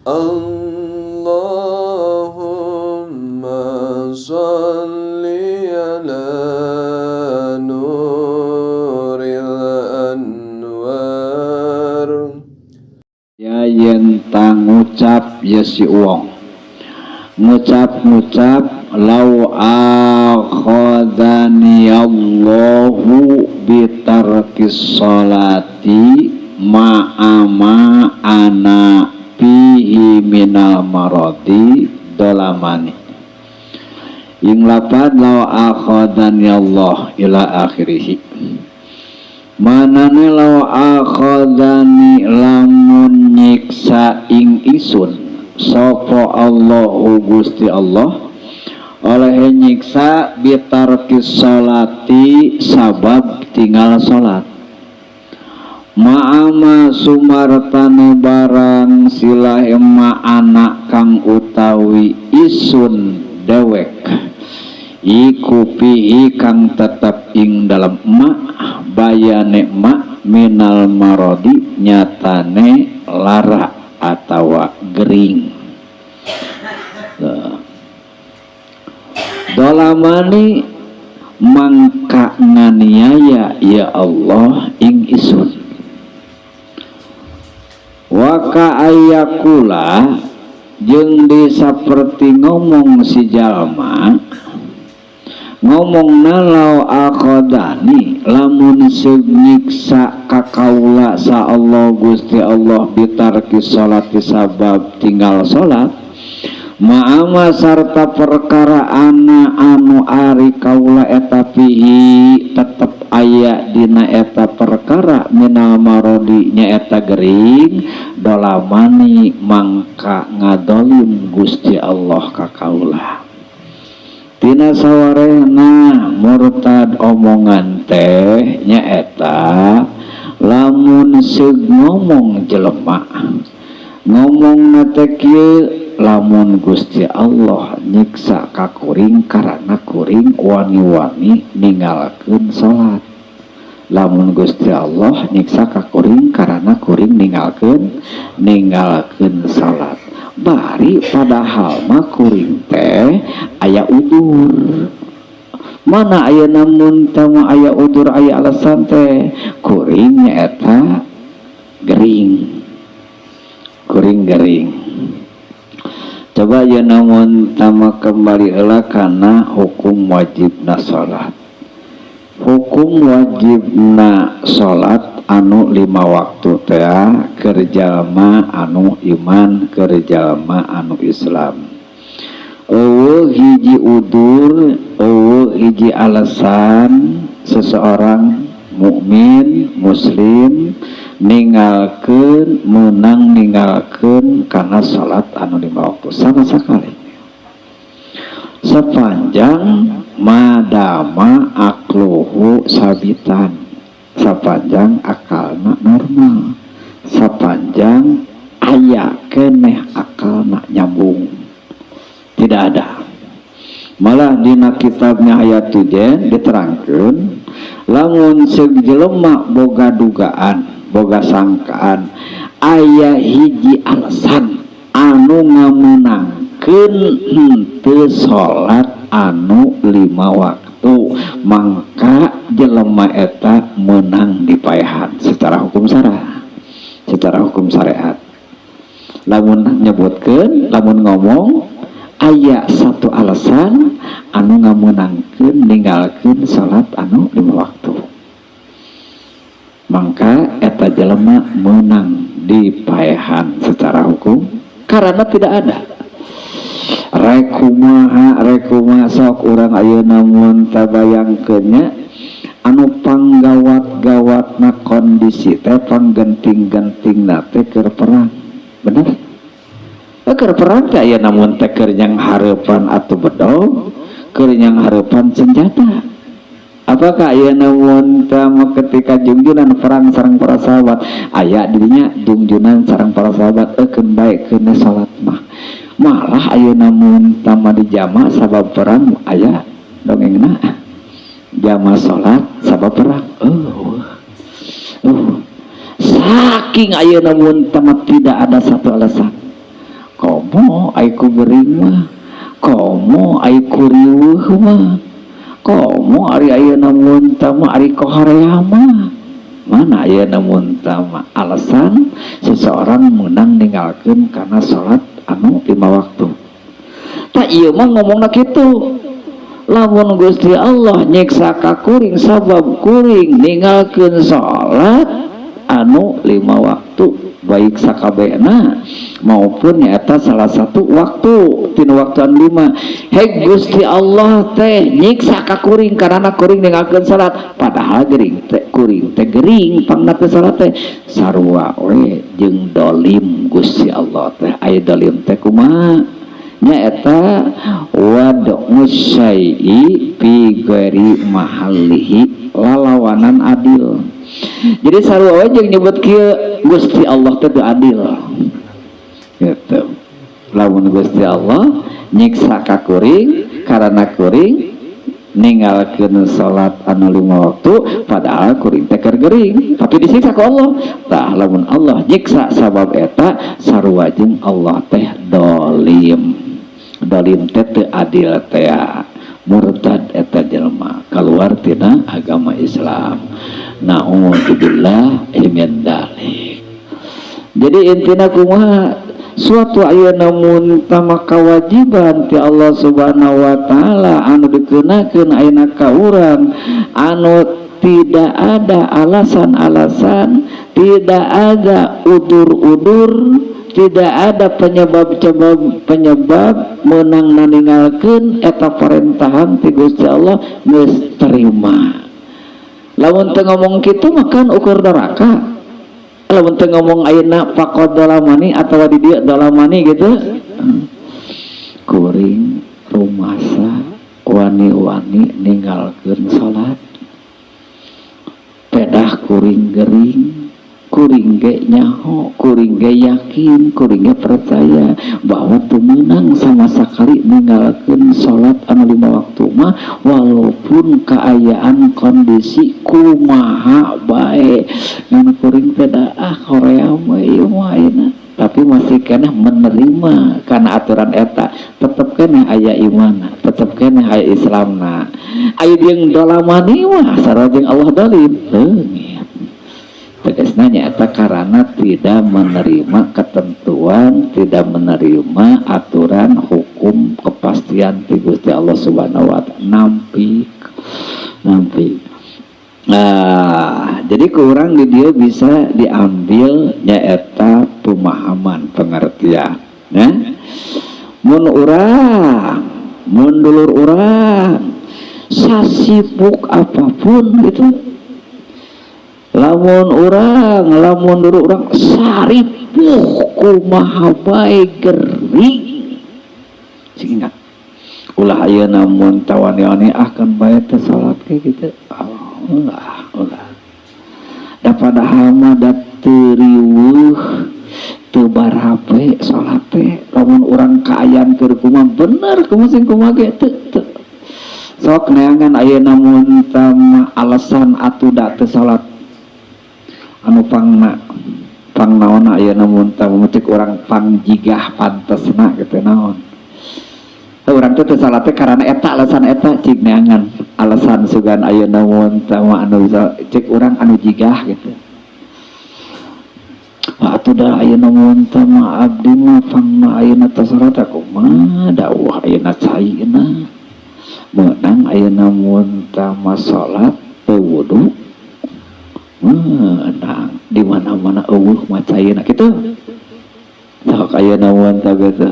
اللهم صل على نور الأنوار. Ya, yen ta ngucap ya si wong ngucap-ngucap lau akhadani Allahu bitarkis sholati ma'ama ana fihi minal maradi dolamani, ing lapad lau akhadani Allah ila akhirih. Manane lau akhadani lamun nyiksa ing isun sapa Allahu Gusti Allah, oleh nyiksa bitarkis sholati sabab tinggal salat, ma'ama sumartane barang silahe ma'ana kang utawi isun dewek iku fihi kang tetep ing dalam ma bayane ma minal marodi nyatane lara atawa gering. Tuh. Dolamani mangka nganiaya ya Allah ing isun, waka ayakula jeung di saperti ngomong si jalma ngomong lau akhodani lamun seug nyiksa ka kaula sa Allah Gusti Allah bitarki sholati sabab tinggal salat, ma'ama sarta perkara ana anu ari kaula eta fihi tetep aya dina eta perkara minal marodi nyaeta gering, dolamani mangka ngadolim Gusti Allah ka kaula. Tina sawarehna murtad omongan teh nyaeta lamun seug ngomong jelema ngomong teh kieu, lamun Gusti Allah nyiksa ka kuring karana kuring wani-wani ninggalkeun salat, lamun Gusti Allah nyiksa ka kuring karana kuring ninggalkeun ninggalkeun salat, bari padahal mah kuring teh aya udur. Mana aya namun teh mah aya udur, aya alasan teh kuring nyaeta gering, kuring gering. Coba ya, namun tama kembali heula kana hukum wajibna salat. Hukum wajibna salat anu 5 waktu teh keur jalma anu iman, keur jalma anu Islam, euweuh hiji udur, euweuh hiji alasan seseorang mukmin muslim ninggalkeun, menang ninggalkeun kana salat anu 5 waktu sama sekali, sepanjang madama akluhu sabitan, sepanjang akalna normal, sepanjang aya keneh akalna nyambung. Tidak ada. Malah dina kitabnya Hayatuddin diterangkeun lamun seug jelema boga dugaan, boga sangkaan aya hiji alasan anu ngamenangkeun henteu salat anu 5 waktu, mangka jelema eta menang dipaehan secara hukum syara, secara hukum syariat. Lamun nyebutkeun, lamun ngomong aya satu alasan anu ngamenangkeun ninggalkeun salat anu 5 waktu, maka eta jelema menang dipaehan secara hukum karena tidak ada. Rekumaha rekumaha sok urang ayeuna mun tabayangkeun nya, anu panggawat-gawatna kondisi teh panggenting-gentingna teh keur perang, bener? Keur perang teh aya namun teh keur nyanghareupan atuh bedog, keur nyanghareupan senjata. Apakah aya namun teh ketika jungjunan perang sareng para sahabat, aya dirinya jungjunan sareng para sahabat eukeun bae keun salat mah? Malah ayeuna mun tama di jama sabab perang, aya dongengna jama salat sabab perang. Oh, oh. Saking ayeuna mun tama tidak ada satu alasan. Komo ai ku gering mah, komo ai ku riweuh mah, komo ari ayeuna muntah mah, ari kohorea mah. Mana ayeuna muntah mah alasan seseorang menang ninggalkeun karena salat anu 5 waktu. Tak ieu mah ngomongna kitu. Lamun Gusti Allah nyiksa ka kuring sabab kuring ninggalkeun salat anu 5 waktu, baik sakabehna maupun nyaeta salah satu waktu tina waktu anu 5. Hei Gusti Allah teh nyiksa ka kuring karena kuring ninggalkeun salat, padahal gering teh kuring teh gering pangna teh salat teh sarua we jeung dolim Gusti Allah teh. Aya dolim teh kumaha? Nyaeta wad'u syai'i fi ghairi mahallihi, lalawanan adil. Jadi sarua we jeung nyebut kieu Gusti Allah teh teu adil gitu. Lamun Gusti Allah nyiksa ka kuring karena kuring ninggalkeun salat anu 5 waktu, padahal kuring teh keur gering tapi disiksa ku Allah. Tah lamun Allah nyiksa sabab eta sarua jeung Allah teh dolim. Dolim teh teu adil teh, murtad eta jelema keluar tina agama Islam. Na'udzubillah min dzalik. Jadi intina kumaha? Suatu ayeuna mun tama kewajiban ti Allah Subhanahu wa taala anu dikenakeun ayeuna ka urang, anu tidak ada alasan-alasan, tidak ada udur-udur, tidak ada penyebab-penyebab penyebab menang naninggalkeun eta parentahan ti Gusti Allah, geus terima. Lamun teu ngomong kitu makan ukur neraka. Lamun teu ngomong ayeuna faqad dolamani atawa di dieu dolamani gitu, kuring rumasa wani-wani ninggalkeun salat, pedah kuring gering, kuring ge nyaho, kuring ge yakin, kuring ge percaya bahwa teu meunang sama sekali ninggalkeun salat anu 5 waktu mah, walaupun kaayaan kondisi kumaha bae. Ngan kuring teh da ah Korea mah ieu mah ayeuna, tapi masih keneh menerima karena aturan eta, tetep keneh aya imanna, tetep keneh aya Islamna. Aya jeung dolamani mah sarua jeung Allah dolim leungit. Tegasna nyaeta karena tidak menerima ketentuan, tidak menerima aturan hukum kepastian ti Gusti Allah Subhanahu wa taala. Nampik nampik. Nah, jadi kurang di dia bisa diambil nyaeta pemahaman pengertian ya. Mun urang, mun dulur urang sasibuk apapun gitu, lamun urang, lamun dulur urang saripuh kumaha bae gering, sing ingat ulah ayeuna mun tawani-wani akan bae teh salat kayak gitu. Oh, ulah ulah da, padahal mah da teu riweuh teu barabe salat teh. Lamun urang kaayaan keur kumaha bener kumaha sing kumaha ge teu teu sok neangan ayeuna mun tama alasan atuh da teu salat anu pangna pang naonna ayeuna mun tama cek urang pang jigah pantesna gitu. Naon urang teh teu salat teh karena eta alasan eta? Cik neangan alasan sugan ayeuna mun tama anu bisa cek urang anu jigah gitu. Wah, atuh da ayeuna mun tama abdi mah pangna ayeuna teh salat kumaha dawuh ayeuna caina meunang ayeuna mun tama salat teu wudu meunang, di mana-mana eueuh mah caina kitu. Sok ayeuna mun tah gitu.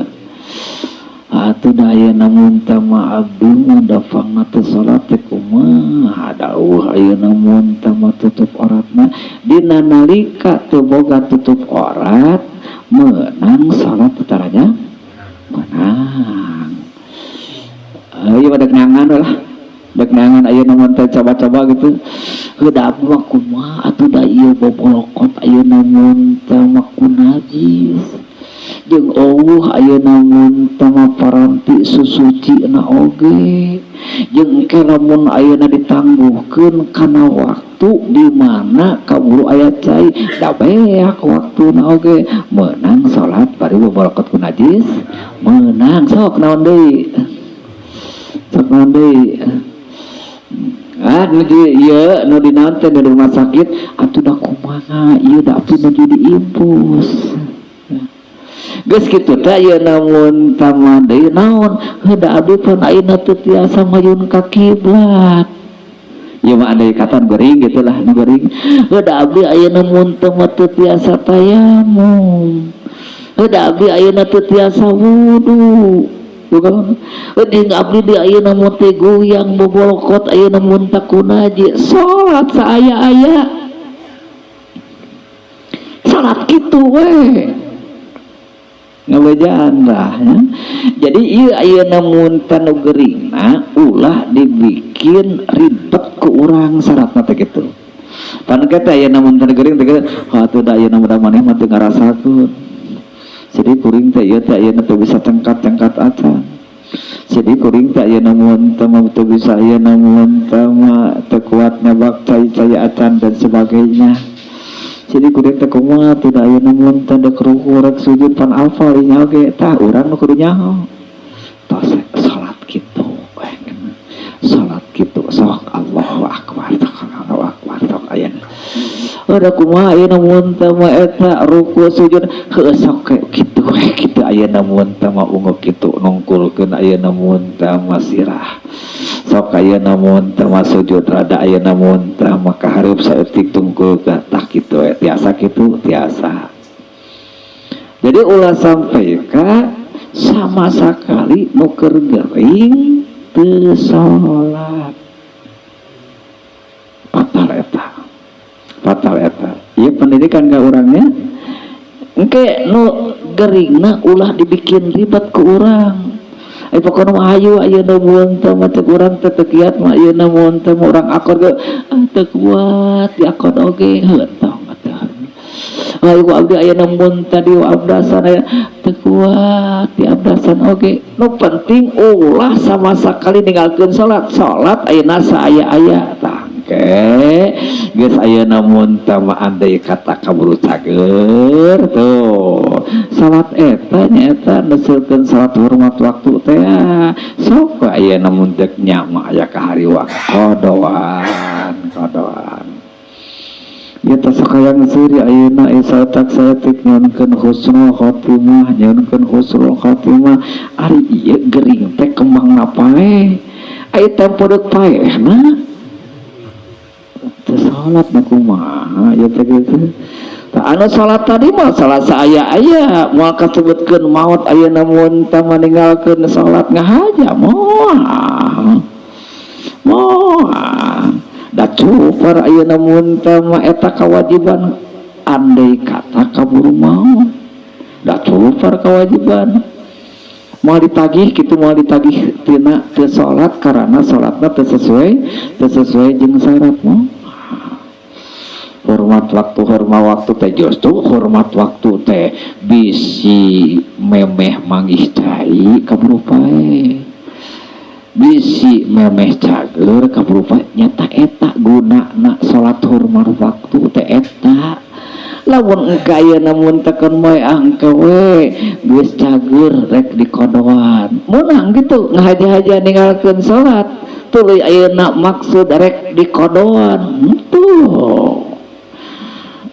Atuh da ayeuna mun tama abdi mah da pangna teu salat teh kumaha dawuh ayeuna mun tama tutup auratna, dina nalika teu boga tutup aurat meunang salat taranya meunang. Ieu mah dek neangan lah, dek neangan ayeuna mun teh coba-coba gitu. Heuh da abdi mah kumaha atuh da ieu bobolokot ayeuna mun teh mah ku najis jeung eueuh ayeuna mun teh mah paranti susuci na oge, jeung engke lamun ayeuna ditangguhkeun kana waktu. Waktu di mana kaburu aya cai da beak waktuna oge meunang salat bari bobolokot ku najis meunang. Sok naon deui, sok naon deui? Ah, nuju ieu nu di naon teh, di rumah sakit atuh da kumaha ieu, da abdi nuju diinfus. Geus kitu teh ayeuna mun tama deui naon? Heuh, da abdi pun ayeuna teu tiasa mayun ka kiblat. Ieu mah andai kata gering gitu lah, nu gering. Heuh, da abdi ayeuna mun teu mah teu tiasa tayamum. Heuh, da abdi ayeuna teu tiasa wudu. Bukan? Jeung abdi di ayeuna mun teh goyang bobolokot ayeuna mun ku najis. Salat saaya-aya. Salat kitu we. Ngabejaan lah ya. Jadi ieu ayeuna mun tanu geuringna ulah dibikin ribet ku urang syaratna teh kitu. Pan teh ayeuna mun tanu geuring teh atuh da ayeuna mudah maneh mah teu ngarasakeun. Jadi kuring teh ieu teh ayeuna teu bisa cengkat-cengkat acan. Jadi kuring teh ayeuna mun teu mah teu bisa, ayeuna mun teu mah teu kuat nyabak cai-cai acan dan sebagainya. Jadi kuring teh kumaha teh, da ayeuna mun teh dek ruku rek sujud pan alfa nya oge. Tah, urang nu kudu nyaho. Tos salat kitu we. Salat kitu sok Allahu akbar, sok Allahu akbar, sok ayeuna. Udah kumaha ayeuna mun teh mah eta ruku sujud, heueuh, sok kitu we kitu. Ayeuna mun teh mah unggeuk kitu nungkulkeun, ayeuna mun teh mah sirah. Sok ayeuna mun teh mah sujud rada, ayeuna mun teh mah kahareup saeutik tungkulkeun. Tah, kitu we tiasa kitu tiasa. Jadi ulah sampai ka sama sekali nu keur gering teu salat. Fatal eta. Fatal eta. Ieu pendidikan ka urangnya. Engke nu geringna ulah dibikin ribet ku urang. Ai pokona mah hayu ayeuna mun teh mah cek urang teh teu kiat mah, ayeuna mun teh mah urang akor ge ah teu kuat diakor oge, heuh, tong atuh. Ayo abdi ayeuna mun tadi abdasan aya teu kuat diabdasan oge. Nu penting ulah sama sekali ninggalkeun salat. Salat ayeuna saaya-aya. Tah, engke geus ayeuna mun teh mah andai kata kaburu cager tuh salat eta nyaeta neuseulkeun salat hormat waktu teh. Sok ayeuna mun deuk nyama aya kahariwang qodoan qodoan. Ya teh sok hayang seuri ayeuna saeutak saeutik nyuhunkeun husnul khotimah, nyuhunkeun husnul khotimah. Ari ieu gering teh kembangna paeh, aya tempo deuk paehna teu salat na kumaha ya teh kitu. Tah, anu salat tadi mah salat saaya-aya, moal kasebutkeun maot. Ayeuna mun teh maninggalkeun salat ngahaja moal, moal da cupar. Ayeuna mun teh mah eta kewajiban, andai kata kaburu maot da cupar kewajiban, moal ditagih kitu, moal ditagih tina teu salat karena salatna teu sesuai jeung syarat. Moal. Hormat waktu, hormat waktu teh justru hormat waktu teh bisi memeh manggih cai kaburu paeh, bisi memeh cager kaburu paeh. Nyata eta gunana salat hormat waktu teh eta. Lamun engke ayeuna mun tekan moe, ah, engke we geus cager rek dikodoan, meunang gitu ngahaja-haja ninggalkeun salat tuluy ayeuna maksud rek dikodoan tuh.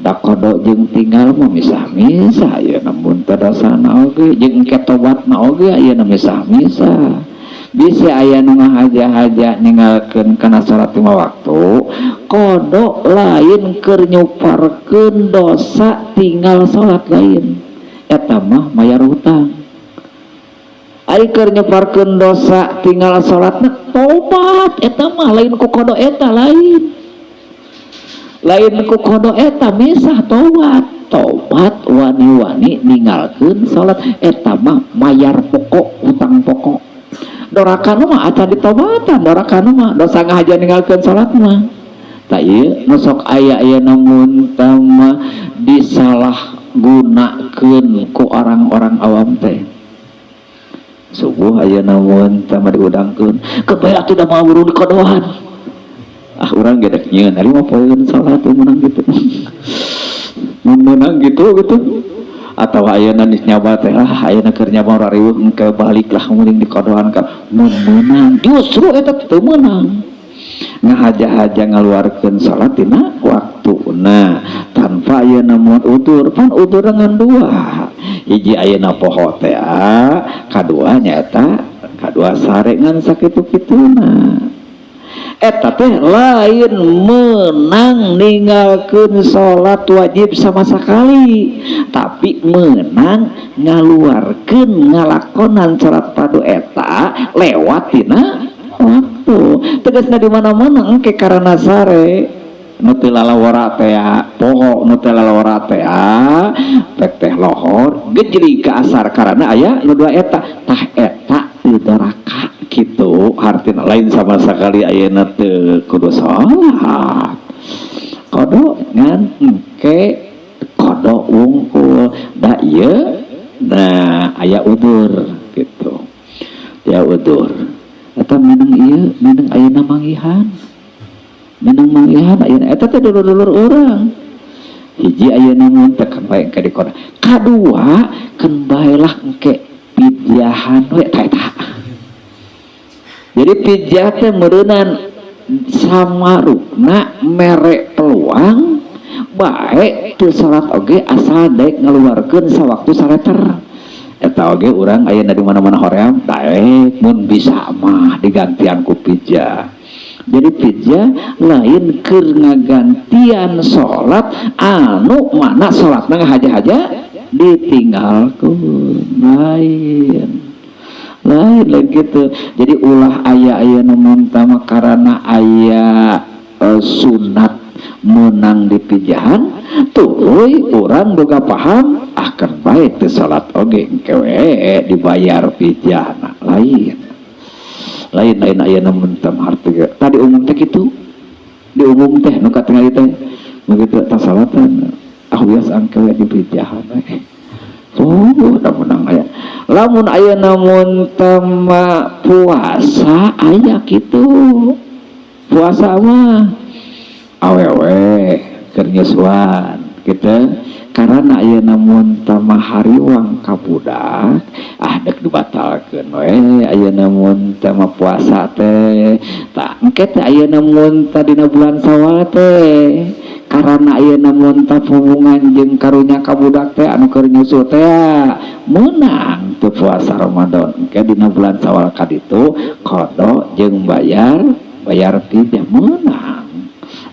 Da kodo jeung tinggal mah misah-misah ayeuna mun teu dosana oge jeung engke tobatna oge ayeuna misah-misah. Bisa aya nu ngahaja-haja ninggalkeun kana salat lima waktu kodo, lain keur nyuparkeun dosa tinggal salat, lain, eta mah mayar hutang. Ari keur nyuparkeun dosa tinggal salatna tobat, eta mah lain ku kodo, eta lain, lain ku kodo, eta misah. Tobat, tobat wani-wani ninggalkeun salat, eta mah mayar pokok, hutang pokok. Doraka mah acan ditobatan, doraka mah dosa ngahaja ninggalkeun salat mah. Tah, ieu nu sok aya ayeuna mun mah disalah gunakeun ku orang-orang awam teh. Subuh ayeuna mun teh mah diudangkeun kebae atuh da moal buru dikodoan. Ah, urang ge dek nyieun ari mah poeun salat meunang gitu. Mun meunang gitu gitu. Atau ayeuna geus nyaba teh, ah, ayeuna keur nyaba rariweuh, engke balik lah meuring dikodohan ka mun meunang, justru eta teu meunang ngahaja-haja ngaluarkeun salat tina waktuna tanpa ayeuna mun udur. Pan udur dengan dua, hiji ayeuna poho teh, kadua nyaeta kadua sare ngan sakitu-kituna. Eta teh lain menang ninggalkeun salat wajib sama sekali, tapi menang ngaluarkeun ngalakonan salat fardu eta lewat tina waktu. Tegasna di mana-mana engke karena sare nu teu lalawara teh, poho nu teu lalawara teh, pek teh lohor gejlig ka asar karena aya nu dua eta, tah eta teu doraka gitu. Artinya lain sama sekali ayeuna teu kudu salat qada, ngan engke qada wungkul da ieu. Nah, aya udur gitu ya, udur eta menang ieu, menang ayeuna manggihan, menang manggihan ayeuna eta teh dulur-dulur urang. Hiji, ayeuna mun teh kan bae engke diqada, kadua keun bae lah engke pidyahan we ta eta. Jadi fidyah teh meureunan sama rukna mere peluang bae teu salat oge asal daek ngaluarkeun sawaktu sareter. Eta oge urang ayeuna di mana-mana hoream daek mun bisa mah digantian ku fidyah. Jadi fidyah lain keur ngagantian salat anu mana salatna ngahaja-haja ditinggalkeun, lain lain lain gitu. Jadi ulah aya aya nu tama karena aya sunat menang di pidyahan tuluy urang boga paham, ah, kan bae teu salat oge engke we dibayar fidyahna. Lain lain lain. Aya nu tama harti tadi umum teh kitu, di umum teh nu katingali teh begitu tas salatan, ah, biasa engke we di pidyahan we. Oh, udah menang aya. Lamun aya namun tema puasa aya gitu. Puasa mah awewe keur nyusuan gitu. Karena aya namun tama hariwang ka budak, ah, dek dibatalkeun we aya namun tema puasa teh. Tah, engke teh aya namun tadina bulan Sawal teh karena aya namun ta hubungan jeung karunya ka budak teh anu keur nyusu teh, meunang teu puasa Ramadan engke dina bulan Sawal kaditu qada jeung bayar bayar fidyah, meunang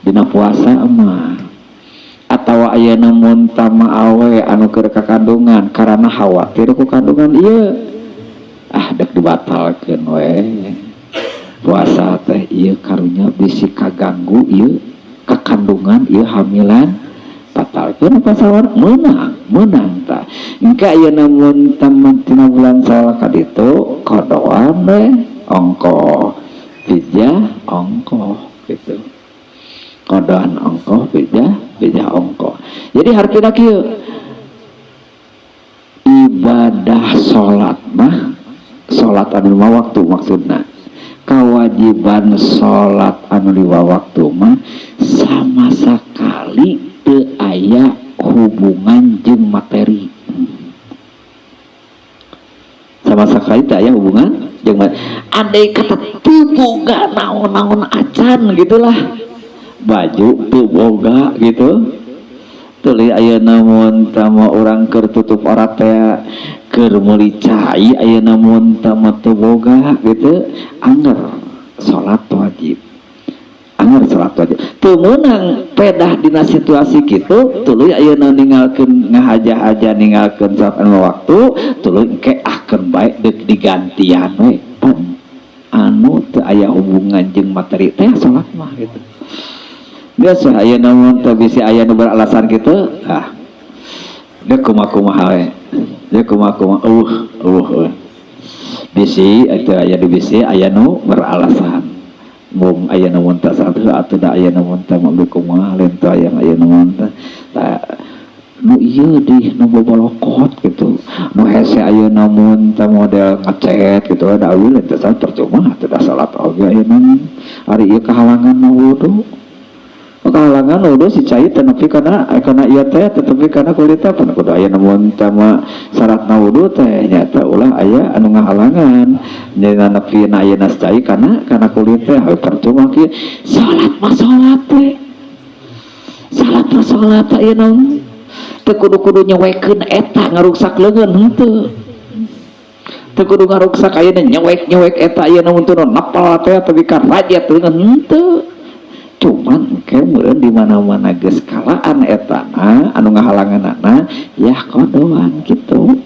dina puasa mah. Atawa aya namun tama awe anu keur kakandungan karena khawatir ku kandungan ieu, ah, dek dibatalkeun we puasa teh ieu, karunya bisi kaganggu ieu kekandungan ieu hamilan, batalkeun puasa meunang meunang. Tah, engke aya namun teman tina bulan Sawal kaditu qadoan we ongkoh, fidyah ongkoh gitu, qadoan ongkoh, fidyah fidyah ongkoh. Jadi hartina kieu, ibadah salat mah, salat anu lima waktu maksudna, kewajiban salat anu lima waktu mah sama sekali teu aya hubungan jeung materi, sama sekali teu aya hubungan jeung materi. Andai kata teu boga naon-naon acan gitulah, baju teu boga gitu, tuluy ayeuna mun tama urang keur tutup aurat teh, keur meuli cai ayeuna mun tama teu boga gitu, angger salat wajib, angger salat wajib teu meunang pedah dina situasi kitu. Tuluy ayeuna ninggalkeun ngahaja-haja ninggalkeun salat anu waktu, tuluy engke, ah, keun bae deuk digantian we, pan anu teu aya hubungan jeung materi teh salat mah gitu. Biasa ayeuna mun teu bisi aya nu beralasan gitu, ah, deuk kumaha-kumaha we, deuk kumaha-kumaha, eueuh eueuh eueuh. Bisi itu aya di bisi aya nu beralasan mung aya nu mun teu satu atuh da aya nu mun teh mah kumaha lain teu aya aya nu mun teh. Nu ieu di nu bobolokot gitu, nu hese ayeuna mun teh model ngecet gitu, da awil teh percuma teh da salat oge ayeuna ari ieu kahalangan mah wudu. Kahalangan wudu si cai teh nepi kana kana ieu teh tetepi kana kulit teh pan kudu aya mun teh mah syaratna wudu teh nyata ulah aya anu ngahalangan nya nepi na ayeuna cai kana kana kulit teh percuma kieu salat mah salat teh salat mah salat ayeuna teu kudu-kudu nyewekeun eta ngaruksak leungeun henteu teu kudu ngaruksak ayeuna nyewek-nyewek eta ayeuna mun teu napal teh tapi ka rajet leungeun henteu. Cuman engke meureun di mana-mana geus kalaan etana anu ngahalanganana ya kodoan kitu.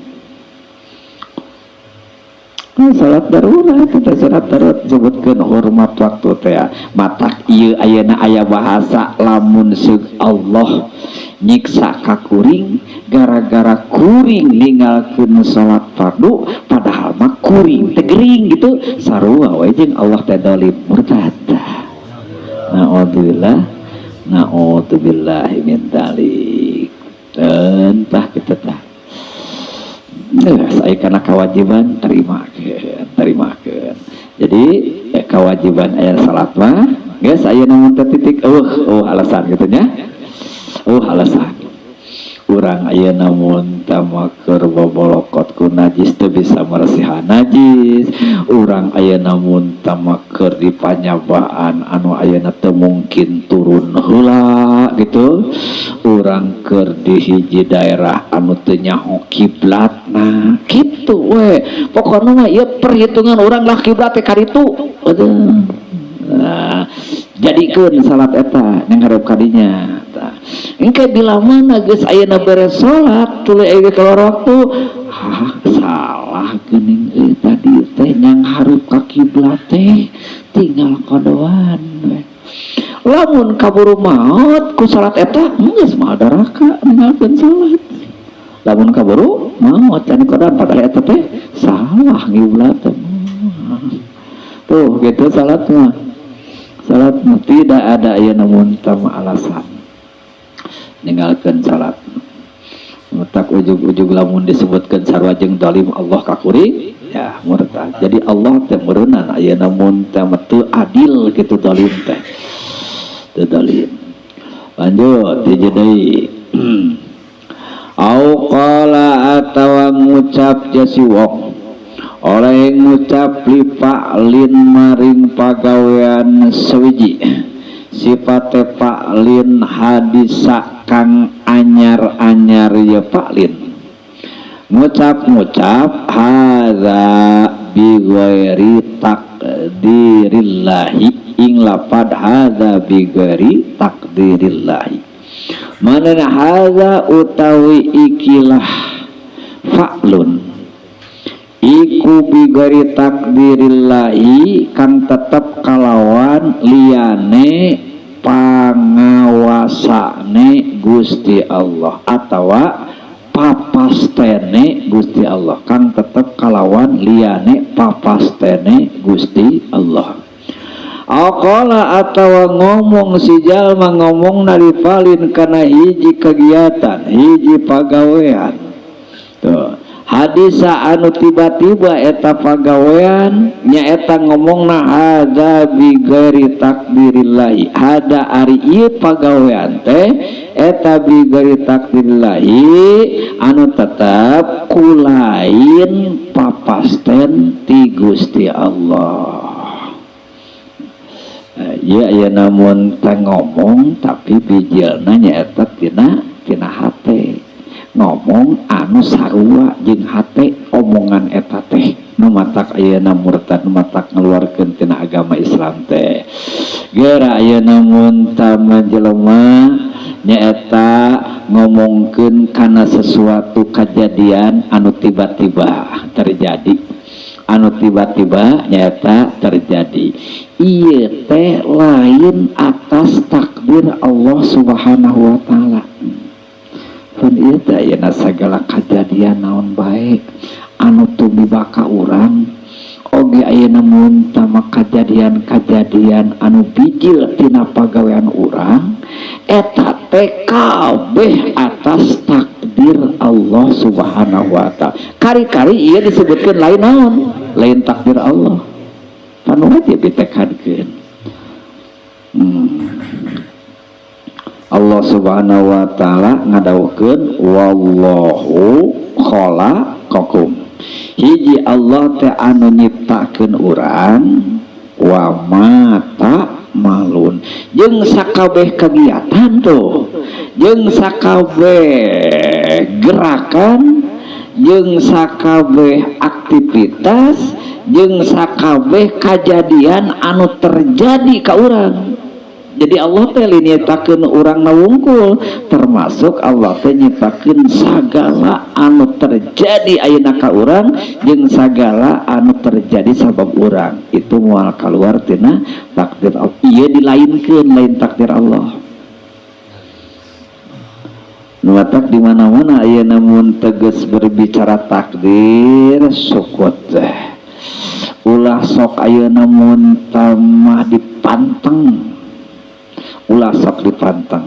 Salat darurat teh salat darurat sebutkeun hormat waktu teh matak ieu ayeuna aya bahasa lamun seug Allah nyiksa ka kuring gara-gara kuring ninggalkeun salat fardu padahal mah kuring teh gering gitu sarua we jeung Allah teh dolim murtad. Naudzubillah, naudzubillahi min dzalik. Entah kita tah. Saya karena kewajiban terimakeun, terimakeun. Jadi kewajiban aya salat mah geus aya namun teh titik eueuh eueuh alasan kitu nya. Eueuh alasan. Urang ayeuna mun tamaker bobolokot ku najis teu bisa meresihan najis. Urang ayeuna mun tamaker di panyabaan anu ayeuna teu mungkin turun heula gitu. Urang keur di hiji daerah anu teu nyaho kiblatna kitu we. Pokona mah ieu perhitungan urang lah kiblat teh kaditu. Aduh. Nah, jadikeun salat eta nyanghareup kadinya. Tah. Engke bila mana geus ayeuna beres salat tuluy aya keluar waktu, hah salah geuning euy tadi teh nyanghareup ka kiblat teh tinggal kodoan we. Lamun kaburu maot ku salat eta geus mah doraka ninggalkeun salat. Lamun kaburu maot can kodoan padahal eta teh salah ngiblat teh. Tuh gitu salat mah. Salat mah tidak ada aya namun tama alasan ninggalkeun salat. Mutak ujug-ujug lamun disebutkeun sarua jeung zalim Allah ka kuring ya murtad. Jadi Allah teh meureunan aya namun teh teu adil kitu zalim teh. Teu zalim. Lanjut hiji deui. Au qala atawa ngucap jasi wong oleh ngucap li fa'lin maring pagawean sewiji sifate fa'lin hadisa kang anyar-anyar ya fa'lin ngucap-ngucap hadza bi ghairi taqdirillahi ing lapad hadza bi ghairi taqdirillahi mana hadza utawi ikilah fa'lun iku bigari takdirillahi kang tetep kalawan liyane pangawasane Gusti Allah atawa papastene Gusti Allah kang tetep kalawan liyane papastene Gusti Allah. Aqala atawa ngomong si jalma ngomong nalifalin kana hiji kegiatan hiji pagawean tuh hadisa anu tiba-tiba eta pagawean nyaeta ngomongna hadza bi ghairi takdirillahi hada ari ieu pagawean teh eta bi ghairi takdirillahi anu tetep kulain papasten ti Gusti Allah. Ya ya namun teh ngomong tapi bijilna nyaeta tina tina hate ngomong anu sarua jeung hate omongan eta teh nu matak ayeuna murtad nu matak ngaluarkeun tina agama Islam teh. Geura ayeuna mun tama jelema nyaeta ngomongkeun kana sesuatu kejadian anu tiba-tiba terjadi anu tiba-tiba nyaeta terjadi ieu teh lain atas takdir Allah Subhanahu wa taala. Pan ieu teh ayeuna sagala kajadian naon bae anu tumiba ka urang oge ayeuna mun tama kajadian-kajadian anu bijil tina pagawean urang Eta teh kabeh atas takdir Allah Subhanahu wa Ta'ala. Kari-kari ieu disebutkeun lain naon? Lain takdir Allah. Pan wajib ditekadkeun. Allah Subhanahu wa Ta'ala ngadawuhkeun wallahu khalaqakum. Hiji Allah teh anu nyiptakeun urang wa ma ta'malun jeung sakabeh kegiatan tuh, jeung sakabeh gerakan, jeung sakabeh aktivitas, jeung sakabeh kajadian anu terjadi ka urang. Jadi Allah teh nyiptakeun urang na wungkul, termasuk Allah teh nyiptakeun sagala anu terjadi ayeuna ka urang jeung sagala anu terjadi sabab urang itu moal kaluar tina takdir Allah. Ieu dilainkeun lain takdir Allah. Nu matak di mana-mana ayeuna mun tegas berbicara takdir sukut teh. Ulah sok ayeuna mun tamah dipanteng, ulah sok dipanteng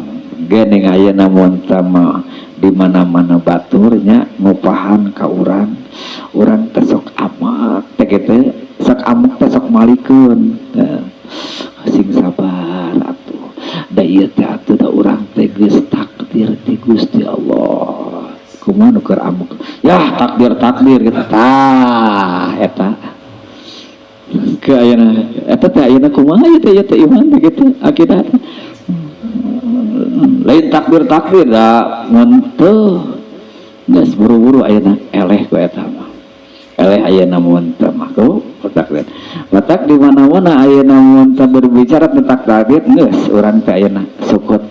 gening ayeuna mun tama di mana-mana baturnya ngupahan ka urang, urang teh sok amak teh kitu, sok amak teh sok malikeun. Sing sabar atuh, da ieu teh atuh da urang teh geus takdir ti Gusti Allah. Kumaha nu keur amuk ya takdir takdir gitu tah eta ke ayeuna eta teh ayeuna kumaha ieu teh, ieu teh iman teh kitu akidah teh lain takdir takdir da mun teu geus buru-buru ayeuna eleh ku eta mah, eleh ayeuna mun teu mah ku takdir. Matak di mana-mana ayeuna mun teu berbicara tentang takdir geus urang teh ayeuna sukut,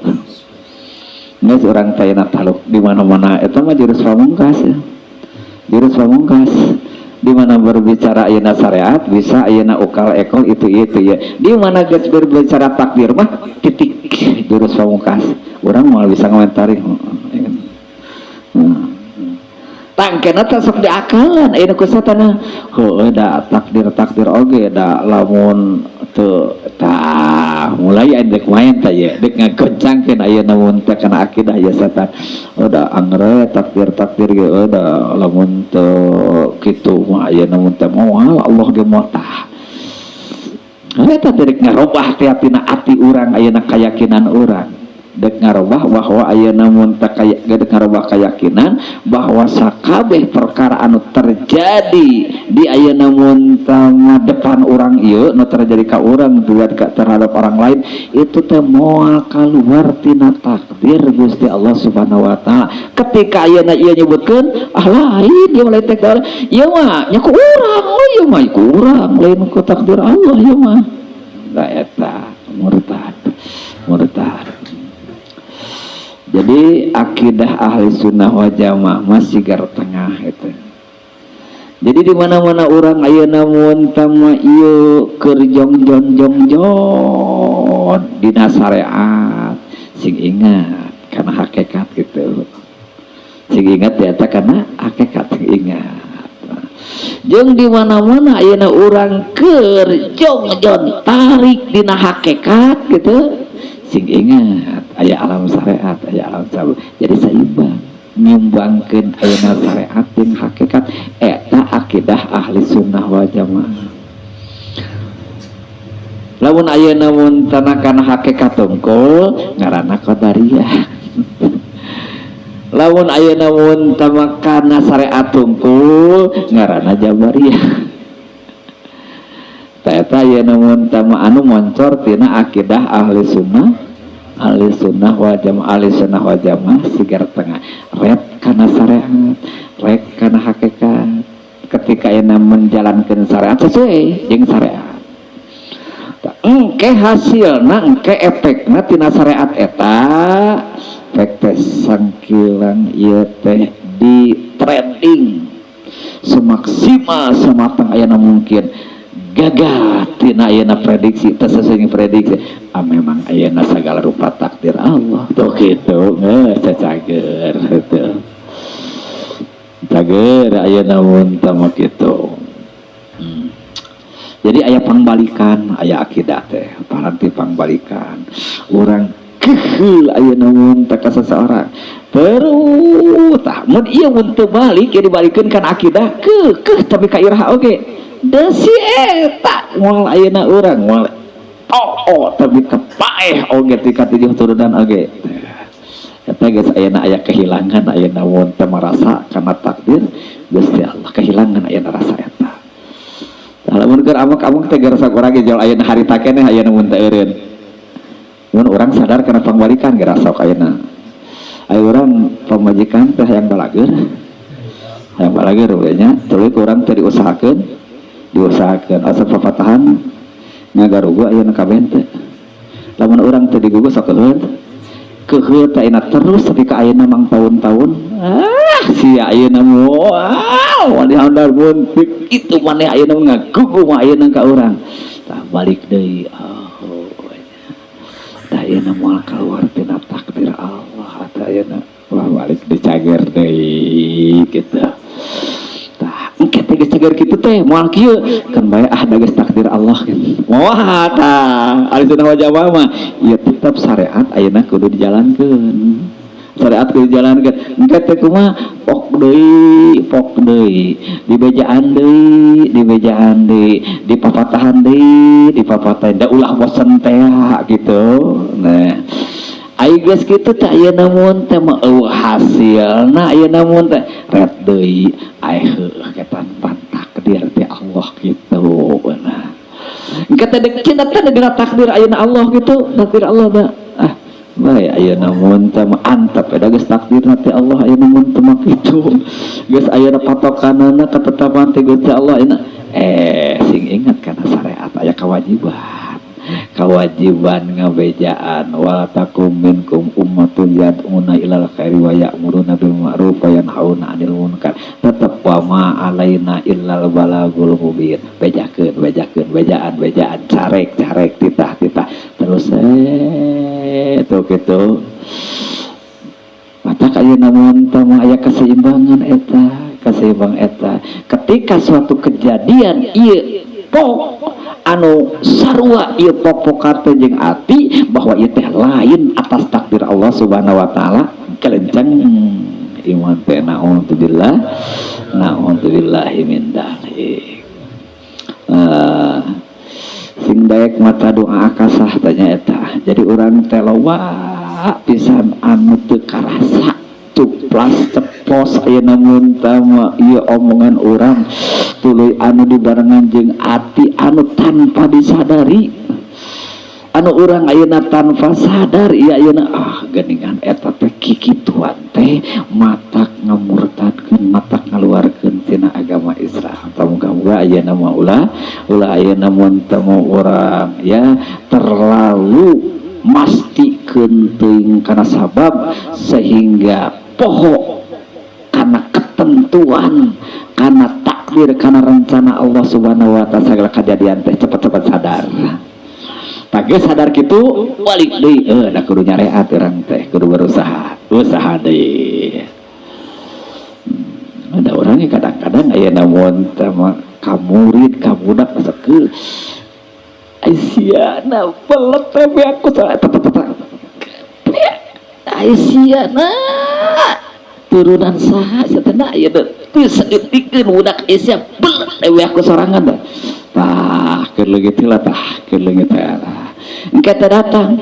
geus urang teh ayeuna taluk di mana-mana. Eta mah jurus pamungkas ya. Jurus pamungkas di mana berbicara ayeuna syariat bisa ayeuna ukal ekol itu ya. Di mana geus berbicara takdir mah titik, jurus pamungkas urang moal bisa ngomentari. Tangkena teh sok diakalan ayeuna ku setan, heueuh da takdir takdir oge da lamun teu tah mulai aya dek main tah ye dek ngagoncangkeun ayeuna mun teh kana akidah ya setan. Oh, da angre takdir takdir ge eueuh da lamun teu kitu mah ayeuna mun teh moal Allah ge moal tah eta teh dek ngarobah teh tina ati urang ayeuna kayakinan urang dek ngarobah bahwa ayeuna mun teh kaya dek ngarobah keyakinan bahwa sakabeh perkara anu terjadi di ayeuna mun teh depan urang ieu nu terjadi ka urang juga terhadap orang lain itu teh moal kaluar tina takdir Gusti Allah Subhanahu wa Taala. Ketika ayeuna ieu nyebutkeun ah lain ieu lain takdir ieu mah nya ku urang, oh ieu mah ku urang lain ku takdir Allah ieu mah. Da eta murtad murtad. Jadi akidah ahli sunnah wal jamaah masih gar tengah itu. Jadi di mana-mana orang ayeuna mun tama ieu keur jong jon jong jon dina syariat sing ingat karena hakikat gitu. Sing ingat di eta karena hakikat sing ingat. Jeung di mana-mana ayeuna urang keur jong jon tarik dina hakikat gitu. Sing ingat aya alam syariat, aya alam syariat. Jadi saimbang nyumbangkeun ayeuna syariat jeung hakikat eta akidah ahli sunnah wal jamaah. Lamun ayeuna mun tanakan hakikat tungkul ngaranna qadariyah. Lamun ayeuna mun tamakana syariat tungkul ngaranna jabariyah. Eta ayeuna mun tama anu moncor tina akidah ahli sunnah, ahli sunnah wal jamaah, ahli sunnah wal jamaah sigar tengah rek kana syariat rek kana hakikat. Ketika ayeuna menjalankan syariat sesuai jeung syariat engke hasilna engke efekna tina syariat eta efek teh sangkilang ieu teh di trending semaksimal sematang ayeuna mungkin gagal tina ayeuna prediksi teu sesuai prediksi ah memang ayeuna segala rupa takdir Allah tuh gitu geus cager gitu cager ayeuna mun teh mah kitu. Jadi aya pangbalikan aya akidah teh paranti pangbalikan urang Keheul ayeuna mun teh ka seseorang terus tah mun ieu mun teu balik ya dibalikeun kana akidah keukeuh, tapi ka iraha oge da si eta moal ayeuna urang moal oh tapi kepaeh oge ti katujuh turunan oge. Eta geus ayeuna aya kehilangan ayeuna mun teu marasa kana takdir Gusti Allah, kehilangan ayeuna rasa eta. Tah, lamun keur amuk-amuk teh gerasa urang ge jol ayeuna harita keneh ayeuna mun teu eureun. Mun urang sadar kana pangbalikan gerasa ayeuna. Ayo urang pamajikan teh hayang balageur. Hayang balageur we nya, tuluy ku urang teh diusahakeun, diusahakeun asa papatahan ngagarugu ayeuna kabeh teh. Lamun urang teh digugu sok keuheul. Keuheul teh ayeuna terus tapi ka ayeuna mang tahun-tahun. Ah, sia ayeuna moal wani handar mun itu maneh ayeuna ngagugu mah ayeuna ka urang. Tah, balik deui. Oh. Tah, ayeuna moal keluar tina takdir Allah tah ayeuna. Wah, balik dicager deui kitu. Tah, engke teh geus cager kitu teh moal kieu kan bae ah da geus takdir Allah gitu. Moal tah, ahli sunnah wal jamaah mah ieu tetep syariat ayeuna kudu dijalankeun. Syariat kudu dijalankeun. Engke teh kumaha? Pok deui, pok deui, dibejaan deui, dibejaan deui, dipapatahan deui, dipapatahan da ulah bosen teh gitu. Nah, ai geus kitu teh ayeuna mun teh mah eueuh hasilna ayeuna mun teh ret deui ai heueuh ketan pan takdir teh Allah gitu. Nah, engke teh dek cinta teh dina takdir ayeuna Allah gitu, takdir Allah da. Ah, bae ayeuna mun teh mah antep da geus takdirna teh Allah ayeuna mun teh mah kitu. Geus ayeuna patokanana ketetapan teh Gusti Allah ayeuna. Eh, sing ingat kana syariat aya kewajiban. Kewajiban ngabejaan wal takum minkum ummatun yad'una ilal khairi wa ya'muruna bil ma'ruf wa yanhauna 'anil munkar. Tetep wa ma alaina illal balagul mubin. Bejakeun, bejakeun, bejaan, bejaan, carek, carek, titah, titah. Terus tuh gitu. Mata ayeuna mun teh mah aya keseimbangan eta, keseimbang eta. Ketika suatu kejadian ieu pok anu sarua ieu pok-pokan teh jeung ati bahwa ieu teh lain atas takdir Allah Subhanahu wa taala, kelenceng iman teh, naudzubillah, naudzubillahi min dzalik. Sing daek mata doa akasah tanya eta. Jadi urang teh loba pisan anu teu karasa cuplas ceplos ayeuna mun teh mah ieu omongan urang tuluy anu dibarengan jeung ati anu tanpa disadari, anu urang ayeuna tanpa sadar ieu ayeuna ah geuningan eta teh kikituan teh matak ngamurtadkeun, matak ngaluarkeun tina agama Islam. Tah, muga-muga ayeuna mah ulah ulah ayeuna mun teu urang ya terlalu mastikeun teuing kana sabab sehingga poho kana ketentuan, kana takdir, kana rencana Allah Subhanahu wa taala. Segala kejadian teh cepat-cepat sadar. Tah, geus sadar kitu balik deui, da kudu nyareat urang teh, kudu berusaha usaha deui. Ada orangnya kadang-kadang aya namun teh mah ka murid ka budak asa ke Aisyah na pelet tapi aku salah tata Aisyah na turunan saha satena aya teu saeutikeun budak Aisyah belet dewe aku sorangan dah. Tah, keur leungit heula, tah keur leungit heula engke teh datang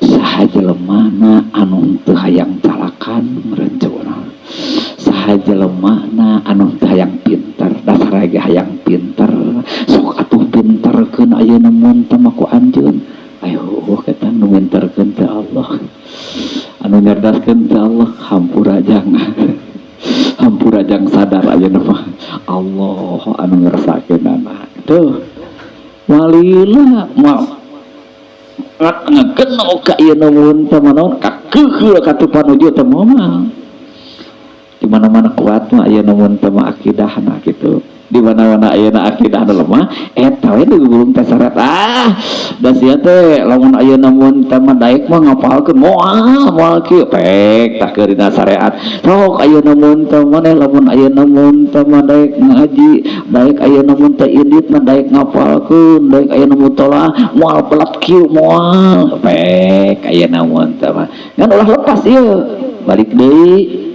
saha jelemana anu teu hayang calakan meureun urang, saha jelemana anu teu hayang pinter, dasar ge hayang pinter, sok atuh pinterkeun ayeuna mun teh mah ku anjeun. Ayo kita nu minterkeun teh Allah, anu nyerdaskeun teh Allah. Hampura jang, hampura jang, sadar ayeuna mah Allah anu ngersakeunana tuh walila mah ngageno ka ieu mun teh mah naon kakeukeuh ka teu panuju teh moal di mana-mana kuat mah ayeuna mun teh mah akidahna gitu. Di Di mana-mana ayeuna akidah anu lemah eta we digugulung teh syariat. Ah, da sia teh lamun ayeuna mun teh mah daek mah ngapalkeun moal moal kieu pek tah keur dina syariat. Sok ayeuna mun teh maneh lamun ayeuna mun teh mah daek ngaji, daek ayeuna mun teh indit mah daek ngapalkeun, daek ayeuna mutolaah moal belat kieu moal pek ayeuna mun teh mah. Ngan ulah lepas ieu balik deui.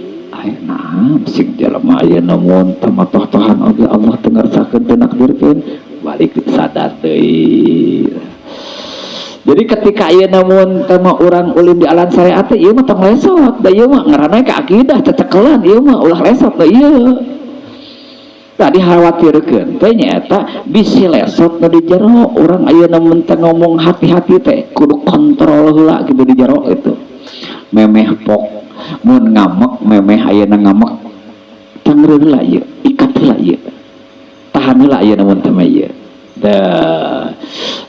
Nah, sing jelema ayeuna mun teh mah toh-tohan oge Allah teu ngarsakeun teu nakdirkeun, balik sadar deui. Jadi ketika ayeuna mun teh mah urang ulin di alam syariat teh ieu mah tong lesot, da ieu mah ngaranna ka akidah cecekelan ieu mah ulah lesot da ieu. Tadi khawatirkeun teh nyaeta bisi lesot nu di jero urang ayeuna mun teh ngomong hati-hati teh kudu kontrol heula gitu di jero itu. Memeh pok mun ngamek memeh ayeuna ngamek tangreun heula ieu, ikat heula ieu, tahan heula ayeuna mun teh mah ieu. Da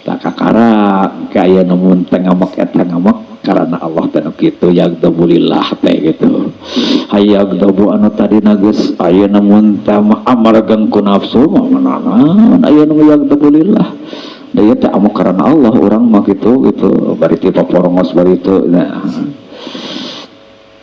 tak kakara ka ayeuna mun teh ngamek eta ngamek karena Allah teh nu kitu yagdabulillah teh gitu. Hayagdabu anu tadina geus ayeuna mun teh mah amargang ku nafsu mah mananan ayeuna mah yagdabulillah. Da ieu teh amu karena Allah urang mah kitu gitu bari ti paporongos bari teu nah.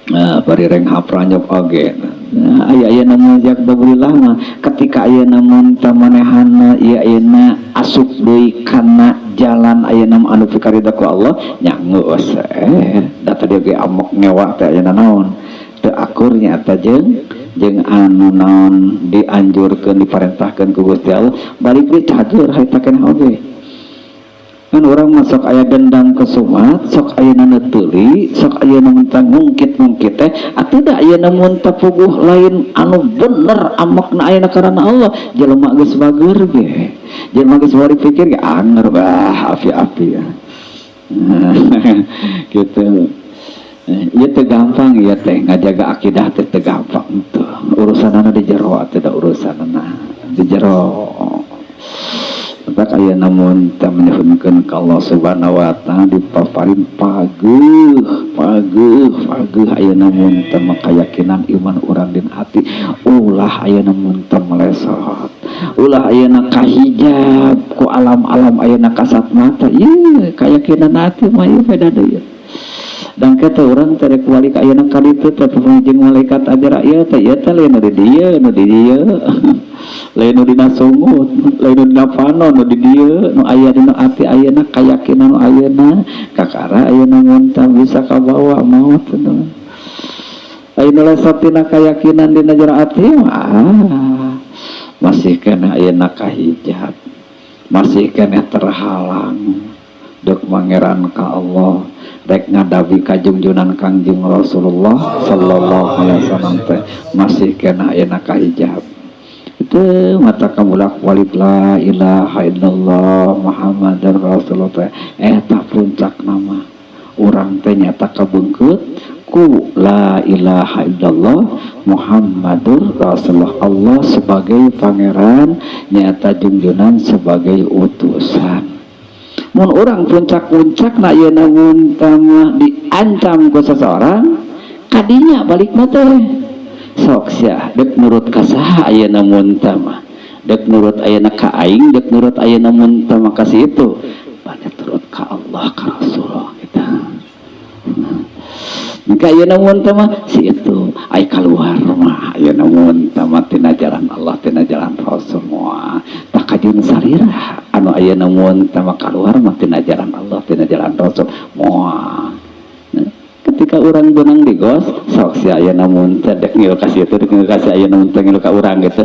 Nah, bari renghap ranyop oge. Nah, aya ayeuna mun yagdabulillah mah ketika ayeuna mun teh manehana ieu ayeuna asup deui kana jalan ayeuna mah anu pikarida ku Allah nya geus da tadi oge amok ngewa teh ayeuna naon teu akur nya eta jeung jeung anu naon dianjurkeun diparentahkeun ku Gusti Allah balik deui cager harita keneh oge. Kan orang masuk aya dendam kesumat sok ayeuna neutuli sok ayeuna mun teh ngungkit-ngungkit teh atuh da ayeuna mun teh puguh lain anu bener amekna ayeuna karena Allah jelema geus bager ge jelema geus bari pikir ge anger bah api-api ya. Gitu ieu teh gampang ieu teh ngajaga akidah teh teu gampang tuh urusanana di jero atuh da urusanana di jero. Tak aya namun teh menyebutkeun ka Allah Subhanahu wa taala dipaparin pageuh pageuh pageuh aya namun teh keyakinan iman urang dina hati ulah aya namun teh melesot ulah ayeuna kahijab ku alam-alam ayeuna kasat mata ieu keyakinan hati mah ieu beda deui. Dan kata orang teh rek balik ayeuna ka ditu teh jeung malaikat Azrail teh ieu teh lain nu di dieu nu di dieu lain nu dina sungut lain nu dina panon nu di dieu nu aya dina ati ayeuna kayakinan nu ayeuna kakara ayeuna mun teh bisa kabawa maot teman. Ayeuna lesot tina kayakinan dina jero ati mah masih keneh ayeuna kahijab masih keneh terhalang dek mangeran ka Allah rek ngadabi kajungjunan Kangjeng Rasulullah sallallahu alaihi wasallam teh masih keneh ayeuna kahijab. Itu mata kamulak walid la ilaha illallah Muhammadur Rasulullah teh eta puncak nama urang teh nyata kabeungkeut ku la ilaha illallah Muhammadur Rasulullah. Allah sebagai pangeran nyata jungjunan sebagai utusan. Mun urang puncak-puncak na ieu mun teh mah diancam ku seseorang kadinya balikna teh sok sia dek nurut ka saha ayeuna mun teh mah dek nurut ayeuna ka aing dek nurut ayeuna mun teh mah ka si itu banyak turut ka Allah ka Rasulullah kita. Maka ayeuna mun teh mah si itu ai kaluar mah ayeuna mun teh mah tina jalan Allah tina jalan Rasul moal takajun salira anu ayeuna mun teh mah kaluar mah tina jalan Allah tina jalan Rasul moal. Nah, ketika orang benang di gos sok si ayeuna mun teh dek ngilu ka si itu dek ngilu ka si ayeuna mun teh ngilu ka urang gitu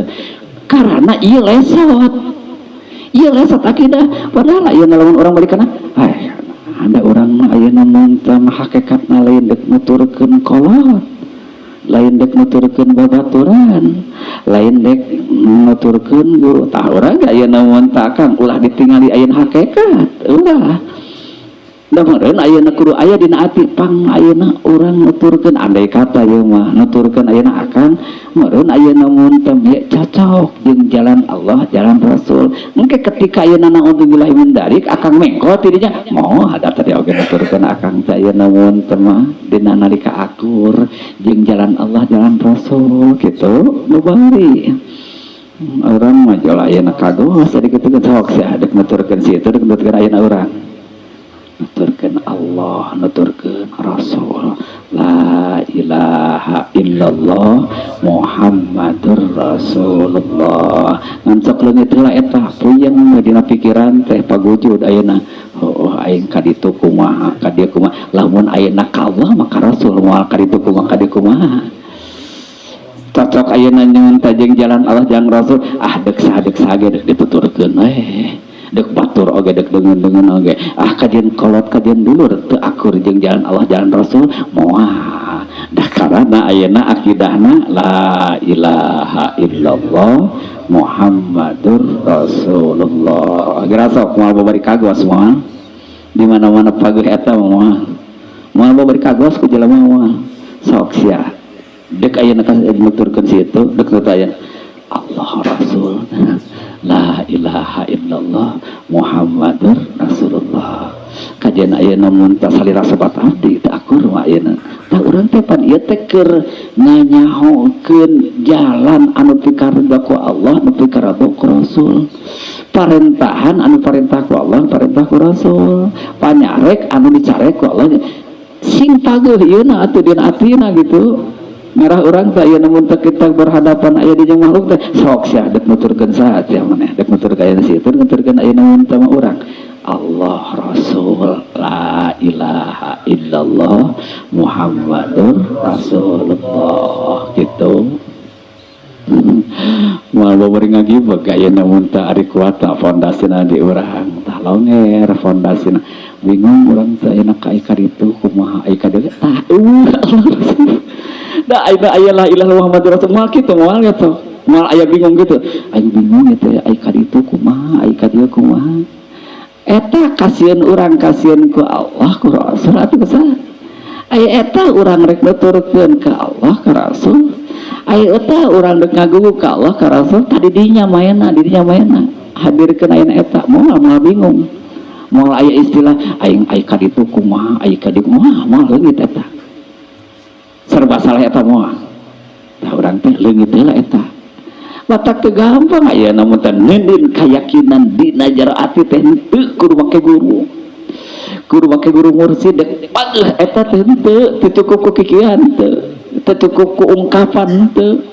karena ieu lesot akidah padahal ayeuna lamun urang balik kana ai ada orang mah ayeuna mun teh mah hakikatna lain dek nuturkeun kolot lain dek nuturkeun babaturan lain dek nuturkeun guru tah urang ge ayeuna mun teh akang ulah ditingali ayeuna hakikat ulah da meureun ayeuna kudu aya dina ati pang ayeuna urang nuturkeun andai kata ieu mah nuturkeun ayeuna akang meureun ayeuna mun teh cocok jeung jalan Allah jalan Rasul engke ketika ayeuna naudzubillah min dzalik akang mengko tidinya moal ada tadi oge nuturkeun akang teh ayeuna mun teh mah dina nalika akur jeung jalan Allah jalan Rasul gitu nu bari. Urang mah jual ayeuna kagos tadi kitu kan sok sia dek nuturkeun situ dek nuturkeun ayeuna urang. Nuturkeun Allah, nuturkeun Rasul. La ilaha illallah Muhammadur Rasulullah. Ngan sok leungit heula eta puyeng dina pikiran teh pagujud ayeuna. Oh, aing ka ditu kumaha, ka dieu kumaha. Lamun ayeuna ka Allah maka Rasul moal ka ditu kumaha, ka dieu kumaha. Cocok ayeuna nyeun tajeng jalan Allah jalan Rasul, ah dek saha ge dek dituturkeun we. Dek batur oge dek deungeun-deungeun oge. Ah kajian kolot kajian dulur teu akur jeung jalan Allah jalan Rasul moal. Dah karana ayeuna akidahna la ilaha illallah Muhammadur Rasulullah. Geura sok moal babari kagos moal. Di mana-mana paguh eta moal. Moal babari kagos ku jelema moal. Sok sia. Dek ayeuna ka nuturkeun situ, dek nutur aya Allah Rasul. La ilaha illallah Muhammadur Rasulullah. Kajian ayeuna mun tah salira sobat abdi teu akur mah ayeuna. Tah urang teh pan ieu teh keur nganyahokeun jalan anu pikaridho ku Allah, anu pikaridho ku Rasul. Parentahan anu parentah ku Allah, parentah ku Rasul. Panyarek anu dicarek ku Allah. Sing pageuh ieu na atuh dina atina gitu. Ngarah urang teh ayeuna mun teh kita berhadapan aya di jeung makhluk teh sok sia dek nuturkeun saha sia maneh dek nuturkeun aya situ nuturkeun ayeuna mun teh mah urang Allah Rasul la ilaha illallah Muhammadur Rasulullah gitu. Moal babari ngagibeg ayeuna mun teh ari kuat fondasina di urang tah longer fondasina bingung urang teh ayeuna ka ditu kumaha ai ka dieu tah Allah Rasul. Da ayeuna aya la ilaha Muhammadur Rasul moal kitu moal gitu. Moal aya bingung gitu. Aing bingung gitu ya ai ka ditu kumaha ai ka dieu kumaha. Eta kasieun urang kasieun ku Allah ku Rasul atuh saha. Aya eta urang rek nuturkeun ka Allah ka Rasul. Aya eta urang rek ngagugu ka Allah ka Rasul tadi dinya maena dinya maena. Hadirkeun ayeuna eta moal moal bingung. Moal aya istilah aing ai ka ditu kumaha ai ka dieu kumaha moal leungit eta. Serba salah eta moal. Tah urang teh leungit heula eta. Batak teu gampang ayeuna mun teh nindin kayakinan dina jero ati teh henteu kudu make guru. Kudu make guru mursyid dek pageuh eta teh henteu teu cukup ku kikieuan teu. Teu cukup ku ungkapan henteu.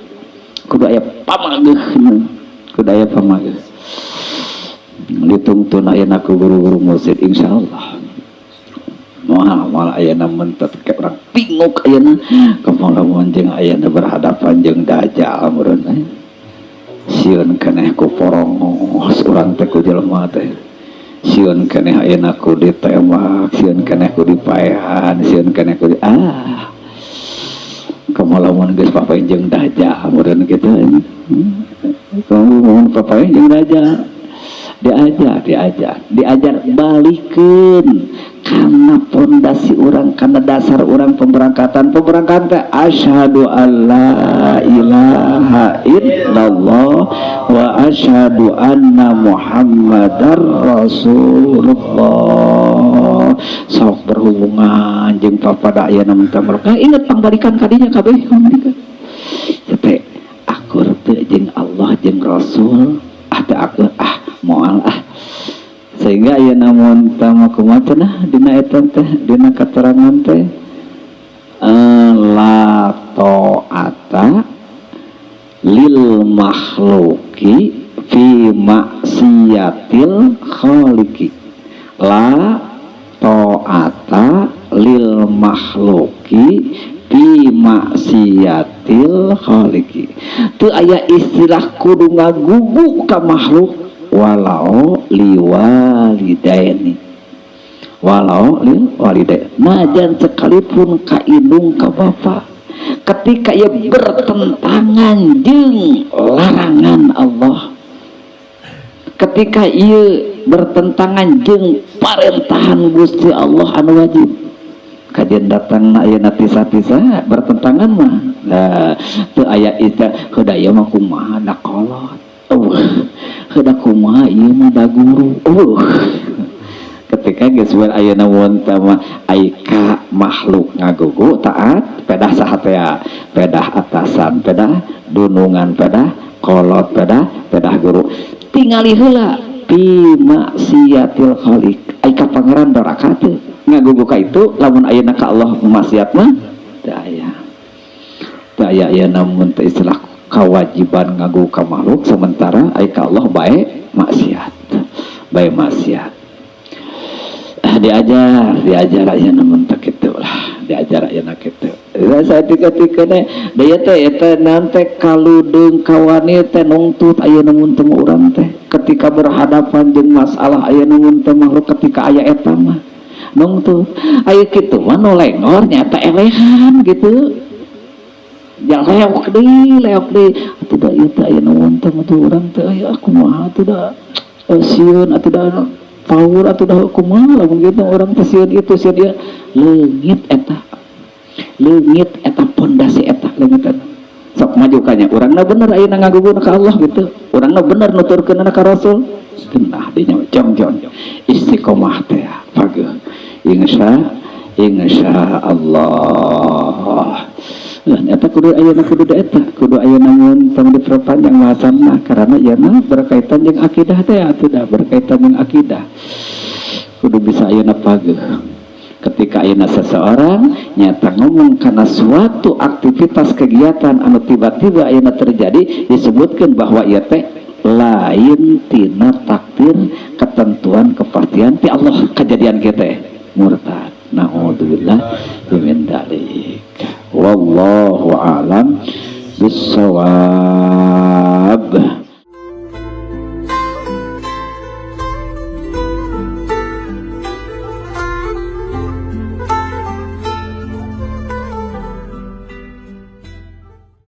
Kudu aya pamageuh kudu aya pamageuh. Ditungtun ayeuna ku guru-guru mursyid insyaallah. Moal moal ayeuna mun teh urang binguk ayeuna kumaha lamun jeung ayeuna berhadapan jeung dajjal meureun sieun keneh ku porongos urang teh ku jelema teh sieun keneh ayeuna ku ditembak sieun keneh ku dipaehan sieun keneh ku di ah kumaha lamun geus papaen jeung dajjal meureun kitu kumaha papaen jeung dajjal diajar diajar diajar balikeun karena pondasi urang karena dasar urang pemberangkatan pemberangkatan teh asyhadu alla ilaha illallah wa asyhadu anna muhammadar rasulullah. Sok berhubungan jeung papada ayeuna mun teh inget pangbalikan kadinya kabeh pangbalikan teh akur teu jeung Allah jeung Rasul ah teu akur ah moal ah sehingga ayeuna mun teh mah kumaha cenah dina eta teh dina katerangan teh la ta'ata lil makhluki fi maksiatil khaliqi. La ta'ata lil makhluki fi maksiatil khaliqi. Teu aya istilah kudu ngagugu ka makhluk walau liwalidaini walau lil walidaini najan sekalipun ka indung ka bapa ketika ia bertentangan jeung larangan Allah, ketika ia bertentangan jeung parentahan Gusti Allah anu wajib kajian datang na ayeuna tisa-tisa bertentangan mah nah teu aya istilah heuda ieu mah kumaha da kolot eueuh heuda kumaha ieu mah da guru eueuh ketika geus wer ayeuna mun teh mah ai ka makhluk ngagugu taat pedah saha teh pedah atasan pedah dunungan pedah Kolot pedah pedah guru tingali heula fi maksiatil khaliq, ai ka Pangeran doraka teu ngagugu ka itu. Lamun ayeuna ka Allah maksiat mah teu aya, teu aya ya. Namun teu istilah kewajiban ngagugu ka makhluk, sementara ai ka Allah bae maksiat, bae maksiat. Ah, diajar diajar aya, namun teu kitu lah, diajar ayeuna kitu. Saya tiga-tiga teh daya teh eta naon teh, kaludeung kawani teh nungtut ayeuna mun teu urang teh ketika berhadapan jeung masalah ayeuna mun teu makhluk, ketika aya eta mah nungtut. Aya kitu mah nu lengor nyata elehan gitu ya, leok deui, leok deui atuh da. Ieu teh ayeuna mun teu mah urang teh aya kumaha atuh da, sieun atuh da, power atuh da, kumaha lamun kitu urang teh sieun itu, sieun ieu. Leungit eta, leungit eta pondasi eta, leungit eta. Sok maju kanya urangna bener ayeuna ngaguguna ka Allah gitu, urangna bener nuturkeunna ka Rasul, genah dinya jongjon istiqomah teh pageuh, insya insya Allah. Lah, eta kudu ayeuna, kudu da eta kudu ayeuna mun tong diperpanjang bahasanna karena ieu berkaitan jeung akidah teh atuh da, berkaitan jeung akidah. Kudu bisa ayeuna pageuh ketika ayeuna seseorang nyata ngomong karena suatu aktivitas kegiatan anu tiba-tiba ayeuna terjadi, disebutkan bahwa ieu teh lain tina takdir, ketentuan, kepastian ti Allah kejadian kita, murtad, naudzubillah min dzalik. Wallahu a'lam bissawab.